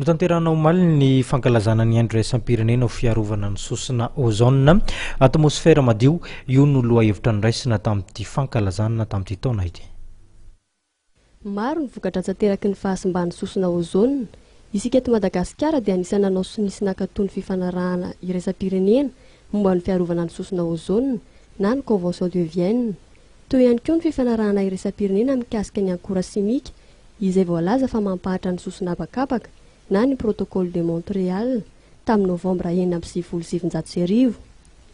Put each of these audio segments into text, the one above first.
Notanterahina omaly ny fankalazana ny andro iraisam-pirenena ho fiarovana ny sosona ozone, atmosfera madio. Io no lohahevitra noraisina tamin'ity fankalazana tamin'ity taona ity. Maro ny voka-dratsy ateraky ny fahasimban'ny sosona ozone. Isika eto Madagasikara dia anisan'ny nanao sonia sy nankatoa ny fifanarahana iraisam-pirenena momba ny fiarovana ny sosona ozone na ny Convention de Vienne. Teo ihany koa ny fifanarahana iraisam-pirenena mikasika ny ankora simika izay voalaza fa mampahatra ny sosona habakabaka na ny Protocole de Montréal tamin'ny novambra 1996.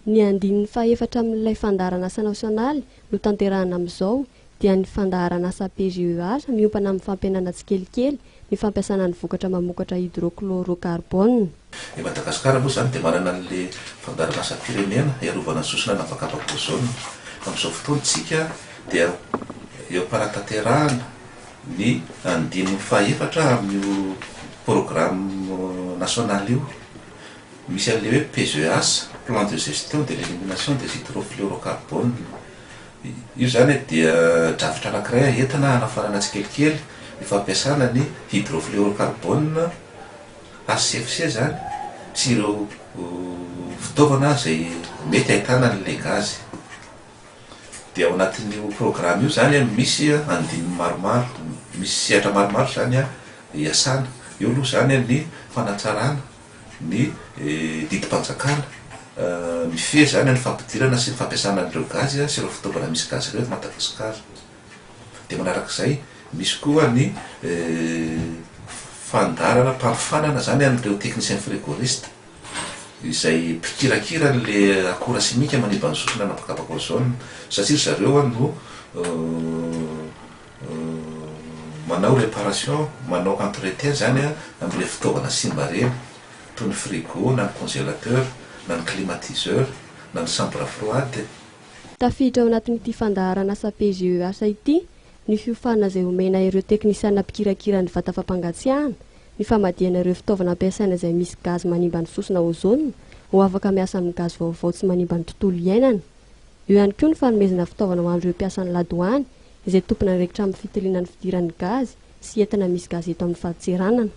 Ny andininy fahefatra amin'ilay fandaharanasa nasionaly notanterahana amin'izao dia ny fandaharanasa PGEH miompana amin'ny fampihenana tsikelikely ny fampiasana ny vokatra mamokatra hydrochlorocarbone. I Madagasikara moa izany dia manana an'ilay fandaharanasam-pirenena hiarovana ny sosona an'habakabaka ozone. Amin'izao fotoana isika dia eo am-panatanterahana ny andininy fahefatra amin'io programme national io. Misy an'ilay hoe PGEH, Plan de gestion de l'élimination des hydrofluorocarbones. Io izany dia drafitra anankiray entina hanafoanana tsikelikely ny fampiasana ny hydrofluorocarbone, HCFC izany, sy ireo fitaovana izay mety ahitana an'ilay gaz. Dia ao anatin'io programa io izany misy andininy maromaro, misy sehatra maromaro izany iasana. Eo aloha izany ny fanatsarana ny didim-panjakana mifehy izany ny fampidirana sy ny fampiasana an'ireo gazy sy ireo fitaovana misy gazy ireo eto Madagasikara. Dia manarak'izay misy koa ny fandaharana mpanofanana izany an'ireo technicien frigoriste izay mpikirakira an'ilay akora simika manimba ny sofina an'habakabaka ozone satria ry zareo no Manao réparation, manao entretien zany amin'ireny fitaovana simba ireny, toy ny frigo na ny congélateur na ny climatiseur na ny chambre froide. Tafiditra ao anatin'ity fandaharanasa PGEH ity ny fiofanana izay omena ireo teknisiana mpikirakira ny vata fampangatsiahana, ny famadihana ireo fitaovana ampiasaina izay misy gaz manimba ny sosona ozone ho afaka miasa amin'ny gaz vaovao tsy manimba ny tontolo iainana. Eo ihany koa ny fanomezana fitaovana ho an'ireo mpiasan'ny ladoany izay tompon'andraikitra amin'ny fitiliana ny fidiran'ny gazy sy entana misy gazy eto amin'ny fadintseranana.